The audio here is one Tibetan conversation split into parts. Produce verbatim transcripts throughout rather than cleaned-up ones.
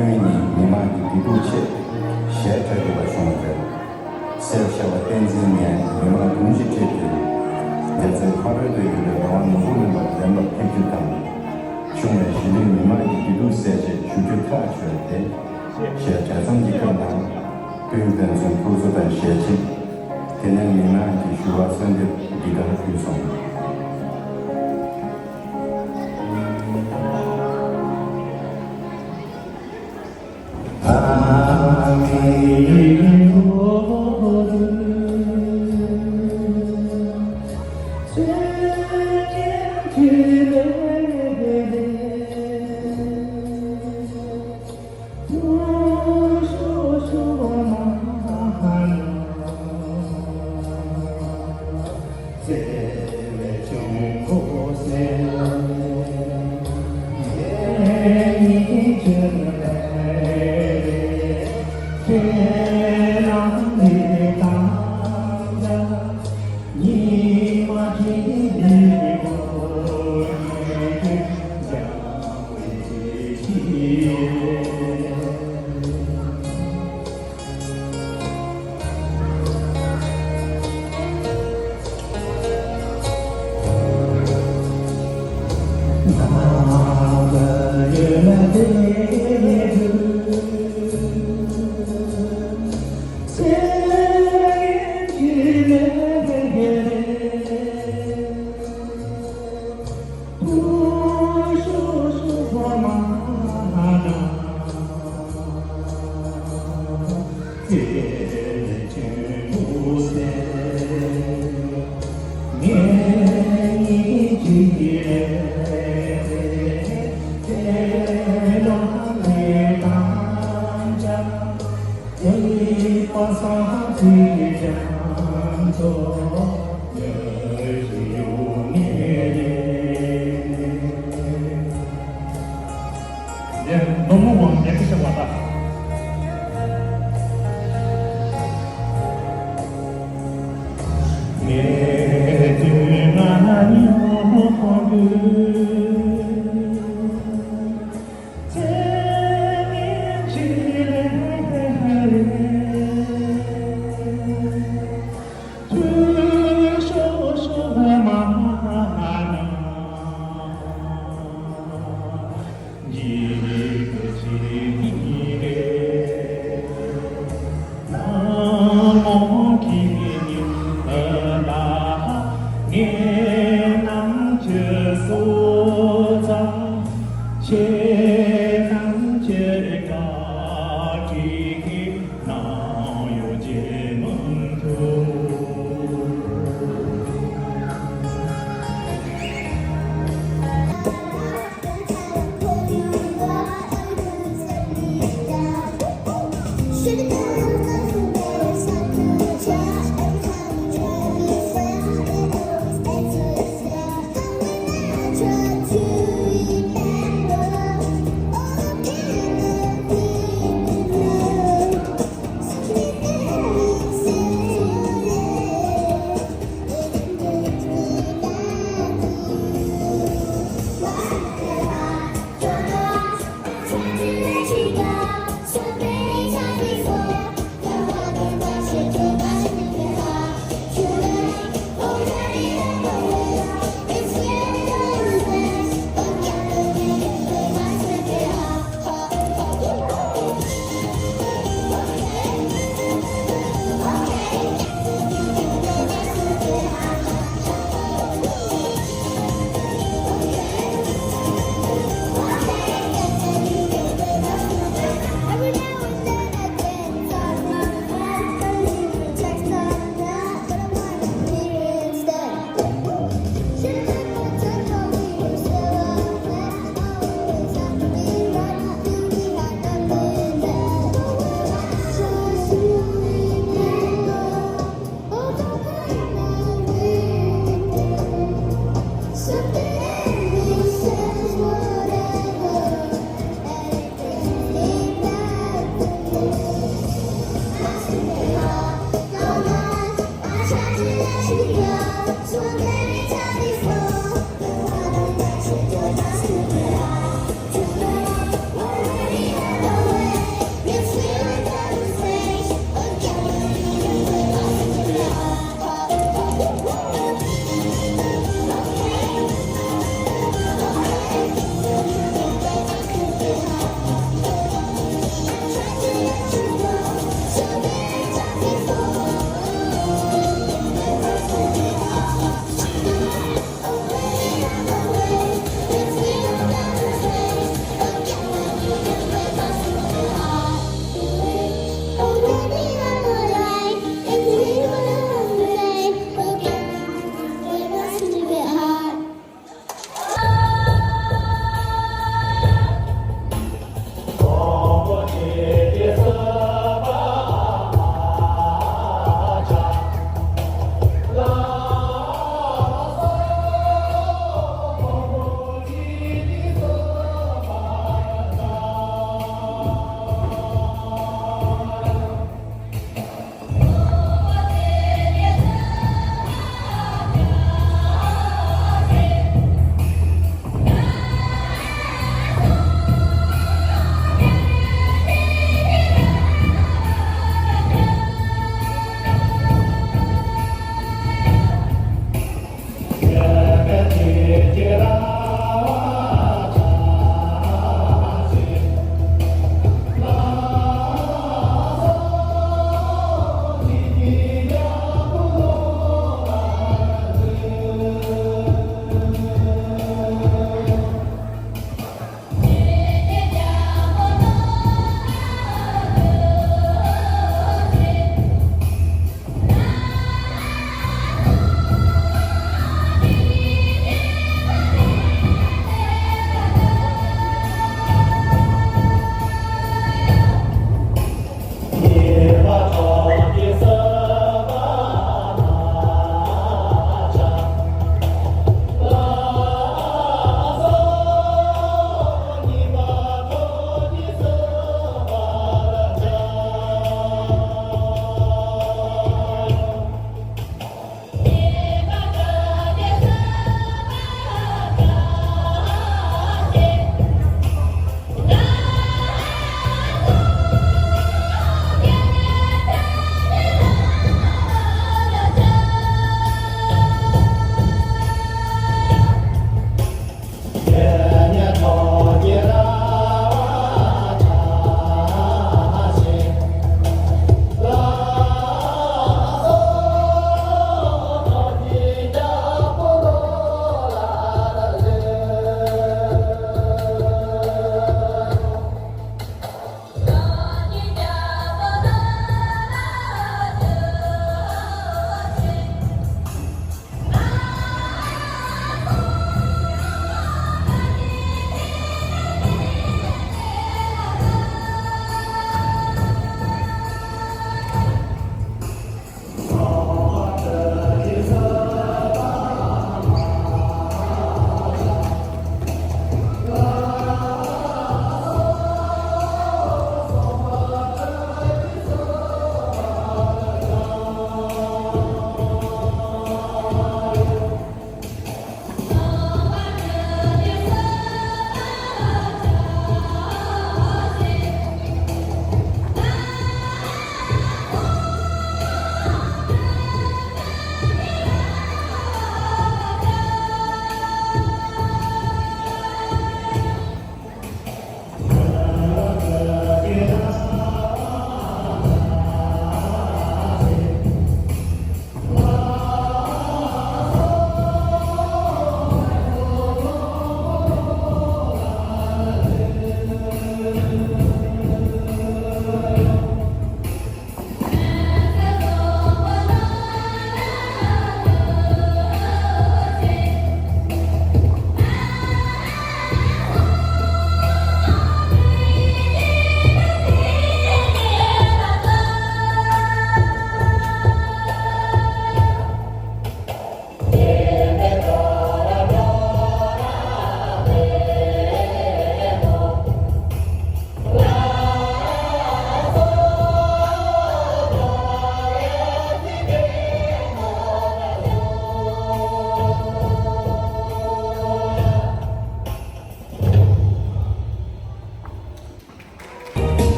ཉིད་མི་དམངས་ཀྱི་བདེ་སྡུག་ཆེད་ཞལ་བཀྲ་འདུག་པ་བྱུང་བ་རེད། སེར་ཤ་བ་བསྟན་འཛིན་ནས་མི་དམངས་དུང་ཕྱུར་ཁྲིད་དེ། རྒྱ་མཚོའི་ཕ་རོལ་ཏུ་ཡོད་པའི་རང་དབང་ནོར་བུ་ལོན་པར་འགྲན་པ་ཕེབས་རྒྱུ་དང་། བྱུང་བའི་གཞི་རིམ་མི་དམངས་ཀྱི་བདེ་སྡུག་སེལ་ཆེད་ཞུ་རྒྱུ་ཐག་ཆོད་དེ། ཞལ་གྲངས་ཙམ་གྱི་སྐབས་ནང་། སྤུན་ཕན་ཚུན་ཐུགས་གསོ་དང་ཞལ་ཕྱེ། དེ་ནས་མི་དམངས་ཀྱི་ཞུ་བ་གསོལ་འདེབས་འདི་ལྟར་ཕུལ་སོང་།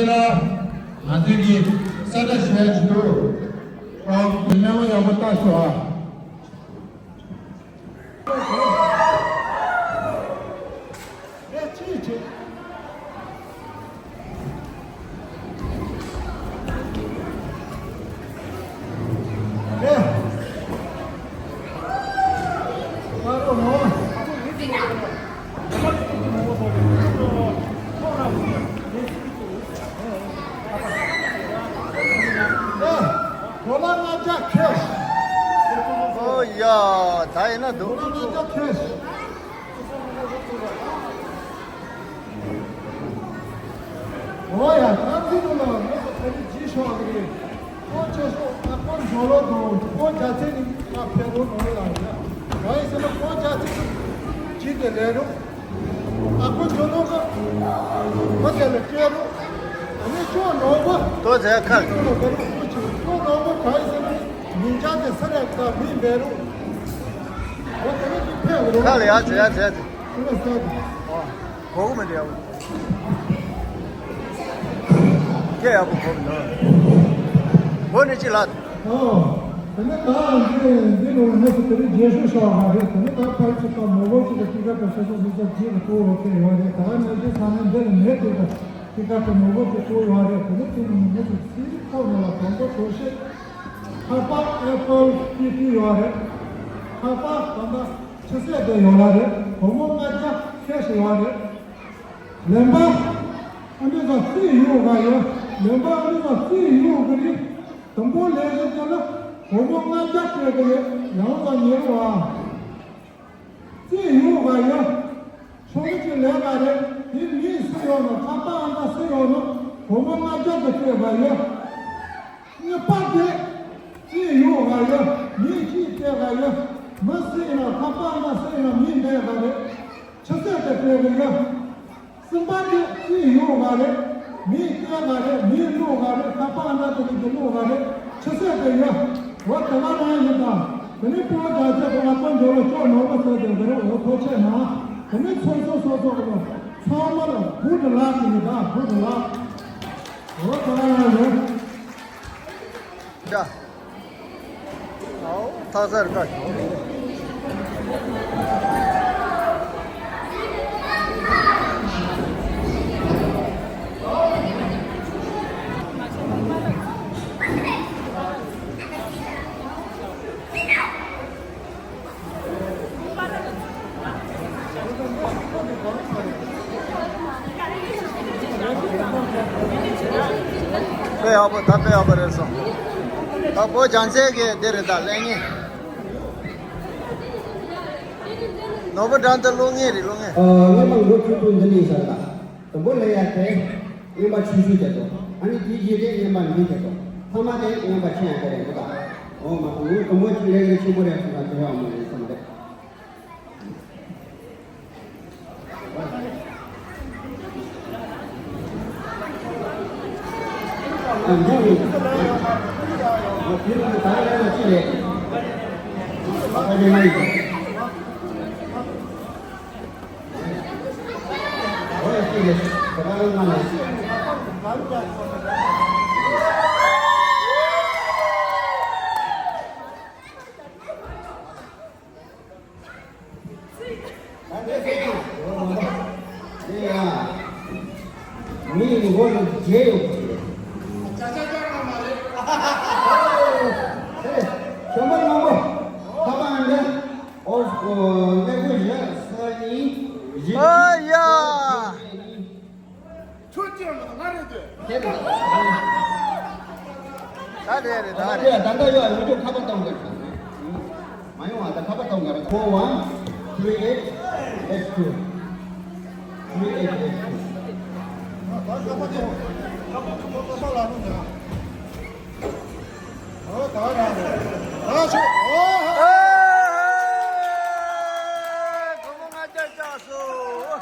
ང་ཚོའི་གི་ས་ཆ་ཞུ་ཡ་ཞུ། ཨོ། གནས་བབ་ཡག་པོ་ལྟ་ཤོག་ཨ། ཨོ་ཡ། ད་ཡིན་ན་འདུག་ཨོ་ཡ། ད་འདི་ནང་ལ་ངོ་ཚ་ཚ་རིག་ཅིག་ཤོག་གི་རེད། ཁོ་ཆེ་ཤོག་ཨ་ཁོ་འཇོ་ལོ་དང་ཁོ་རྒྱ་ཚད་ནི་ང་ཕེབས་རོགས་གནང་ལ་ཡ། གང་ཡིན་ཟེར་ན་ཁོ་རྒྱ་ཚད་ཅིག་དེ་ལས་རོགས། ཨ་ཁོ་འཇོ་ལོ་ག་ཁོ་དེ་ལ་སྐྱེལ་རོགས། ཨ་ནི་ཅོ་ནོར་བུ། ཏོ་ཟེར་ཁ། ཅོ་ནོར་བུ་ཅོ་ནོར་བུ་གང་ཡིན་ཟེར་ན་མིང་ཅག་དེ་ས་རེད་ད་མིང་འབད་རོགས། ཁ་ལ་ཡ་ཟེར་ཡ་ཟེར་ཡ་ཟེར། ཁོ་ལ་ཟེར་ཏེ། ཨ། གོ་གི་མི་འདུག་ཡ། སྐད་ཡག་པོ་གོ་མི་འདུག་འོ་ནི་ཅི་ལ། ཨོ། དེ་ནས་ད་འདི་འདི་ལོ་ནས་སུ་དེ་རིང་རྗེས་ཤུལ་ཤོར་བ་རེད། དེ་ནས་ད་ཕར་ཚུར་ད་མོ་བོ་ཅིག་གི་ཅི་ག་དང་སོ་སོ་སོ་སོ་རྗེས་ལ་ཐུག་རོགས་ཁེལ་ཡོད་རེད། ད་ནས་ཅི་ས་ནས་འདི་ལ་མེད་དེ་ད་ཅི་ག་དང་མོ་བོ་ཅིག་ཐུག་ཡོད་རེད། དེ་ནས་དེ་ནས་མོ་བོ་ཅིག་སི་ཁོ་ནས་ལ་དང་པོ་གོ་ཤེས། ཁ་པར་ཨེ་པལ་ཀི་ཏི་ཡོད་རེད། ཁ་པར་ད་ལྟ་ཆུ་ཚད་དེ་ཡོད་ལ་རེད། སྒོར་མོ་ལྔ་བརྒྱ་ཁེ་ཤི་ཡོད་རེད། ལེན་པ་ཨ་མི་ཟ་རྩིས་ཡོད་ག་ཡོད། ལེན་པ་ཨ་མི་ཟ་རྩིས་ཡོད་གི་རེད། དང་པོ་ལས་བྱེད་དེ་ལ་སྒོར་མོ་ལྔ་བརྒྱ་སྤྲད་གི་རེད། ཡང་ལ་ཉེ་རུ་བ། རྩིས་ཡོད་ག་ཡོད། ཆུང་ངུ་ཅིག་ལས་ཀ་རེད། དེ་མིང་སུ་ཡོད་ནོ། ཁ་པར་ཨང་རྟགས་སུ་ཡོད་ནོ། སྒོར་མོ་ལྔ་བརྒྱ་དེ་སྤྲད་ག་ཡོད། གཉིས་པ་དེ་རྩིས་ཡོད་ག་ཡོད། མིང་གཅིག་སྤྲད་ག་ཡོད། མི་སུ་ཡིན་ན་ཁ་པར་ཨང་རྟགས་སུ་ཡིན་ན་མིང་འདྲ་ག་རེད། ཆུ་ཚད་དེ་སྤྲད་གི་ཡོད། གསུམ་པ་དེ་རྩིས་ཡོད་ག་རེད། མིང་སྟོན་ག་རེད། མིང་བླུག་ག་རེད། ཁ་པར་ཨང་རྟགས་དེ་གི་བླུག་ག་རེད། ཆུ་ཚད་དེ་ཡོད། འོ་དེ་ག་རང་ཡིན་ད། དེ་ནས་སྤོ་བོ་རྒྱ་ཆེ་པོ་ལ་དཔལ་འབྱོར་ལ་ཅོག་ནོར་བུ་ཟེར་ཏེ་འདི་རུ་འོ་ཐོ་ཆད་ན། དེ་ནས་ཚོགས་གཙོ་སོ་སོ་ལ་ཚང་མ་ལ་good luck ཡིན་ད། good luck འོ་དེ་ག་རང་ཡིན། ད། ཨའོ། ཐག་ཚར་ཀ་ཞོག་དཔེ་ཡག་པོ། ད་དཔེ་ཡག་པོ་རེད་སོང་། ད་བོད་རྒྱལ་མཚན་གྱི་འདི་རེད། ད་ལེགས་ཉེས། ནོར་བུ་འགྲམ་དུ་སློང་ངེས་རེད། སློང་ངེས། ཨ། སྔོན་མ་འགོ་ཚུགས་དུས་འདི་ནས་བཞག་ད། དང་པོ་ལས་ཡ་དེ་རྔན་པ་ཆུང་ཤོས་དེ་ཚོ། ཨ་ནི་དེའི་རྗེས་དེ་རྔན་པ་འབྲིང་དེ་ཚོ། ཐ་མ་དེ་རྔན་པ་ཆེ་ཡ་དེ་རེད་མོ་ད། འོ་མ་དང་ངོས་དང་པོ་ཅིག་ལས་ཀ་ཆེན་པོ་རེད་སོང་ན་དེ་རང་མ་རེད་བསམ་རེད། ཨ་འདི་རེད། འོ་དེ་རེད། ད་རེད་ཅི་རེད། ཨ་དེ་མ་ཡིན། མིའི་མགོ་ལ་རྒྱན་ཡོད་པ་རེད། ཨེ། ཞོན་པ་མང་པོ། ཁ་པར་ཨང་གྲངས། ཨོ། ཨོ། ཀླད་ཀོར་བཞི་གསར་གཉིས་བཞི། ཨ་ཡ། ཁྱོད་ཀྱིས་མ་ང་རེད་དེ། དེ་རེད། ད་རེད་རེད། ད་ད་རེད། ད་ད་ཡོད། ཡོད་ཁ་པར་གཏོང་དགོས། མ་ཡོང་བ་ད་ཁ་པར་གཏོང་དགོས། Four one three eight eight two three eight eight two། ད་ཁ་པར་གཏོང་། ཁ་པར་གཏོང་། ཁ་པར་ལ་ནོ་ན། ཨོ་ད་རང་རེད། ད་ཤོག་ཨོ་ཧ། ཨེ། སྒོར་མོ་ལྔ་བརྒྱ་བཅག་སོང་།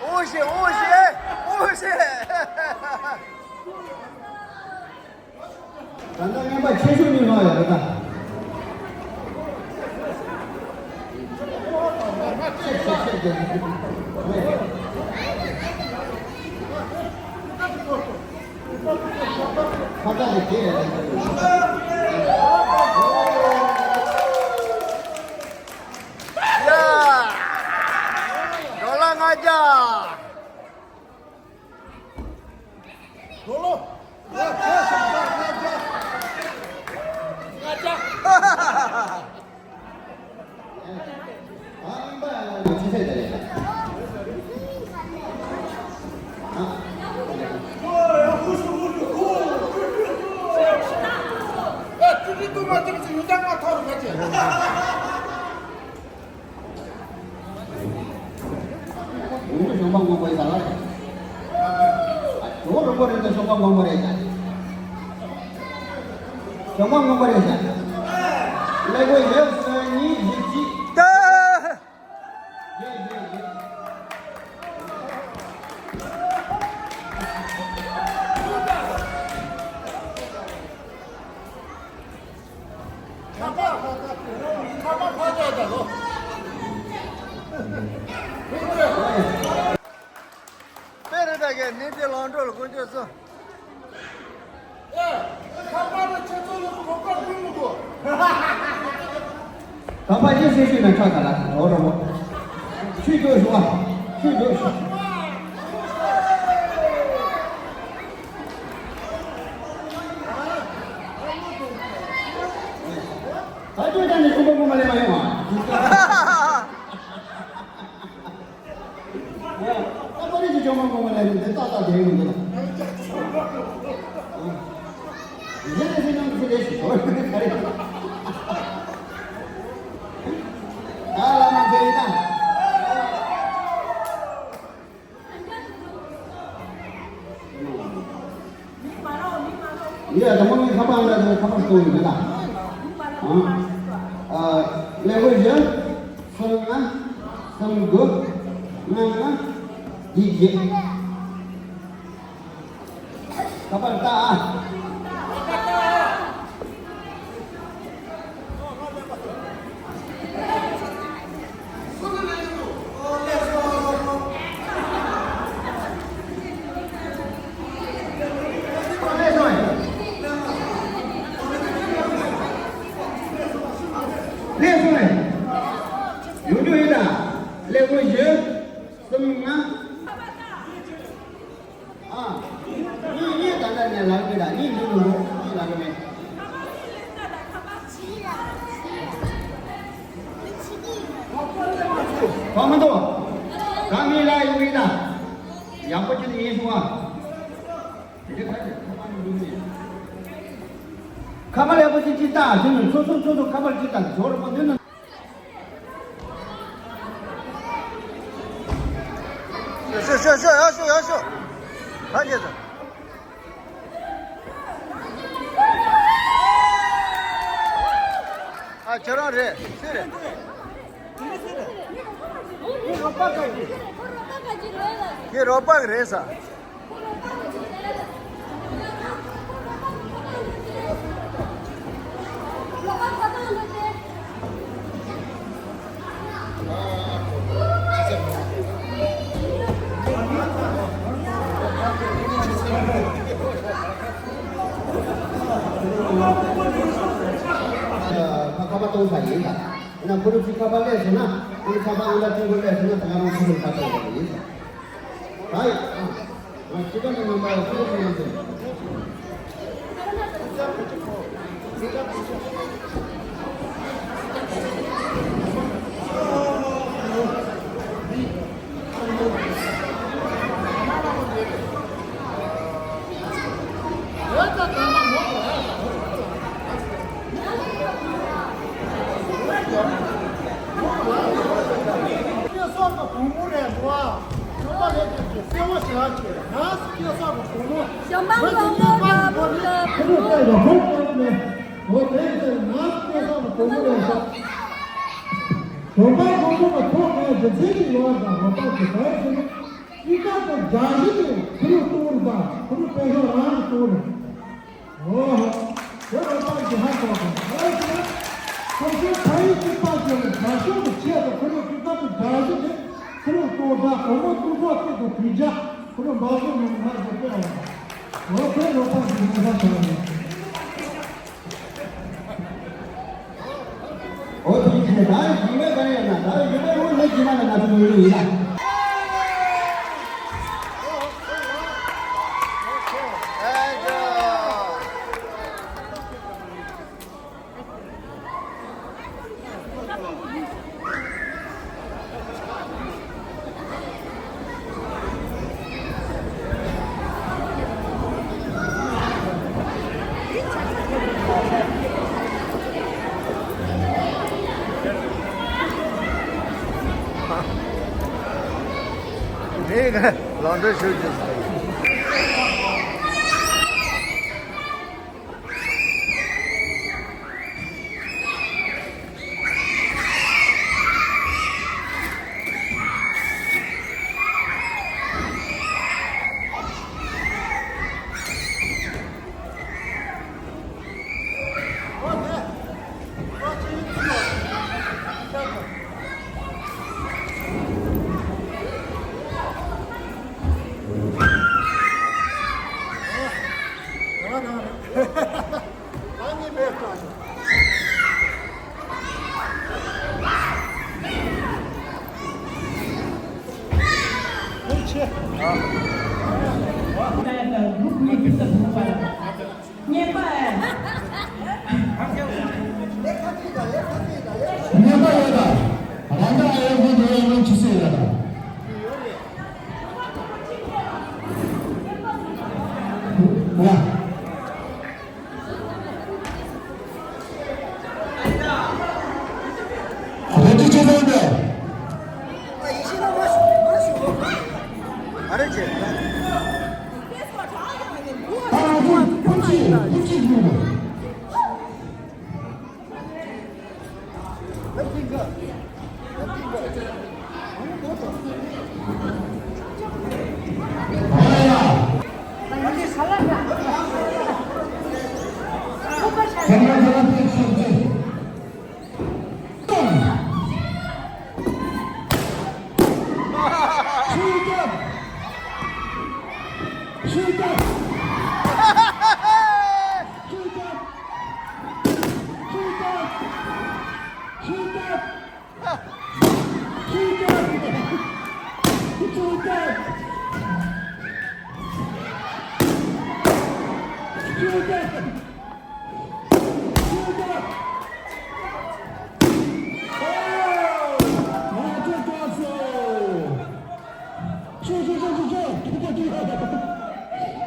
ཨོ་ཤེ། ཨོ་ཤེ། ཨོ་ཤེ། ད་ལྟ་རྔན་པ་ཆེ་ཤོས་གཉིས་ལྷག་ཡོད་རེད་ད། ཆེ་ཆེ་ཆེ་ཆེ། ཡ། ཌོ་ལར་ལྔ་བརྒྱ། ལོ་ལོ། ལྔ་བརྒྱ། ལྔ་བརྒྱ། ལྔ་བརྒྱ། ཡོང་དུས་གཞོང་པ་སྔོན་པོ་ཡིན་ས་ལ། ཨ། ཇོ་བོ་རིན་པོ་རེད་ད། གཞོང་པ་སྔོན་པོ་རེད་ད། གཞོང་པ་སྔོན་པོ་རེད་ད། ཀླད་ཀོར་ཡོད་ས་གཉིས་བཞི་གཅིག་ད། ཡོད་ཡོད་ཡོད། དཔེ་རེད་ད་གས་ནི་དེ་ལོངས་སྤྲོ་ལ་དཀོན་མཆོག་གསུམ། ད་ཕ་ཅི་སེ་ཤུ་ན་ཁྲག་ག་ལ་འོ་རོ་མོ། ཆུ་རྒྱུག་ཞུ་བ། ཆུ་རྒྱུག་ཞུ། ད་ཁྱོད་ཀྱང་ནི་ཁུམ་པ་ཁུམ་པ་ལས་མ་ཡོང་བ། ད་པ་རི་གི་ཅོ་མ་ཁུམ་པ་ལས་ནི་དེ་ཏག་ཏག་དེ་ཡོང་འདུག་ལ། ཡེ་ནས་ཟིན་ནང་ཚུད་རེ་ཞིག་ཞོར་ག་རེ། ད་ལ་མ་ཚེ་ཡིན་ན། ཡ། དང་པོ་ནི་ཁ་པར་འདྲ་དེ་ཁ་པར་གཏོང་ཡོད་ད། ཨ། ཨ། ཀླད་ཀོར་བཞི། གསུམ་ལྔ། གསུམ་དགུ། ལྔ་ལྔ། བཞི་བརྒྱད། ཁ་པར་ལྟ་ཨ། ལས་སོང་ལས། ཡོང་རྒྱུ་ཡིན་ད། ཀླད་ཀོར་བཞི། གསུམ་ལྔ། ཨ། གཉིས་གཉིས་ད་ལྟ་ནས་ལག་གི་ད་གཉིས་འདུག་འདུག་གཉིས་ལག་གི་མེད། གང་མི་འདུག་གང་མི་ལ་ཡོང་གི་ད། ཡག་པོ་ཅིག་ཡིན་སོང་ཨ། དེ་ག་ཁ་པར་ཡག་པོ་ཅིག་ཅིག་ལྟ། དེ་ནས་སོ་སོ་སོ་སོ་ཁ་པར་ཅིག་ལྟ། ཇོ་རུ་པ་འདི་ན། ཤོ་ཤོ་ཤོ་ཤོ། ཡ་ཤོ་ཡ་ཤོ། ཧ་ཅེ་ད། ཨ། ཁྱེད་རང་རེད། སུ་རེད། ཁྱེད་རོགས་པ་གི་རེད་ས། ཁ་པར་གཏོང་ས་ཡིན་ད། ཡིན་ན་ཁོ་རང་ཚོའི་ཁ་པར་སླེབས་སོང་ན། ཁོ་རང་ཁ་པར་ཨང་གྲངས་སྤྲད་དགོས་སླེབས་སོང་ན། ད་ང་རང་ཁོ་རང་ཁ་ཐོག་ལ་ཡིན་ད། ད་ཡིན། ཨ། ང་ཁྱེད་རང་གི་རྣམ་པ་ཡང་ཁོ་རང་ཁོ་རང་ཚོ། སྐྱེ་སོགས་ཀྱི་བུ་མོ་རེད་འདུག་ཨ། ཞོགས་པ་ལས་ཀྱི་གསལ་བོ་ཞེ་དྲག་བྱས། ང་སྐྱེ་སོགས་ཀྱི་བུ་མོ། ཞོགས་པ་མགོན་པོ་རྒྱལ་པོ་ལ་བུ་མོ། ཁོ་ནས་ཁོ་ནས་འོ་དེ་ཡིན་ཙང་ང་སྐྱེ་སོགས་ཀྱི་བུ་མོ་རེད་ཤག་ཞོགས་པ་མགོན་པོ་ལ་ཐོག་ནས་རྒྱུ་མཚན་གྱི་ཡོད་ལ་རོགས་པ་གྱི་བར་ཟེར་ན། གཅིག་ཀ་དང་རྒྱ་གཞི་དེ་ཁུ་ལུ་གཏོང་རུ་པ་ཁུ་ལུ་དཔེ་ཤོག་རང་གི་གཏོང་རུ། ཨོ། དེ་རོགས་པ་གྱི་ཧ་གོ་གི། ཨོ་ཟེར། ཁོ་ཚོའི་ཕ་ཡུལ་གཅིག་པ་ཅན་ལ་རྒྱ་ཤོག་གི་ཆེད་དུ་ཁུ་ལུ་གཅིག་ཀ་དང་རྒྱ་གཞི་དེ་ཁུ་ལུ་གཏོང་ ལ་སྒོར་མོ་སྟོང་ཕྲག་གཅིག་དང་དྲུག་བརྒྱ། ཁོ་རང་འབག་སོང་ནས་ང་ཚོ་སྤྲད་ཡོང་། ལོ་ཕན་ལོ་ཕག་གི་ཉེན་ཁ་བྱུང་བ་རེད། ཨོ་དེ་ཁྱེད་ད་ཡོད་མེད་ག་རེ་ཡོད་ན། ད་ཡོད་མེད་འོ་ལོ་རྗེས་མ་ལ་ང་ཚོ་ཡོད་ཡིན་ལ། ངས་ལག་འབྲེལ་ཞུ་རྒྱུ་ཟེར། ངན་པ་ཡོད་དམ། རང་དགའ་ཨེ་ཧོ་འགྲོ་བའི་ལོ་ཆུ་ཚོད་ཡོད་དམ། ཡ། རེ་ཅི་ཅི་ལོ་འདི། ཨ་རེ་ཅི། ཨ་རེ་ཅི། ཕུན་ཆི། ཕུན་ཆི་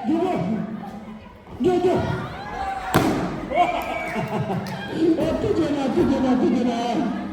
ཡོད་དམ། ཡོ་ཡོ། ཨ་ཐུགས་རྗེ་གནང་། ཐུགས་རྗེ་གནང་། ཐུགས་རྗེ་གནང་།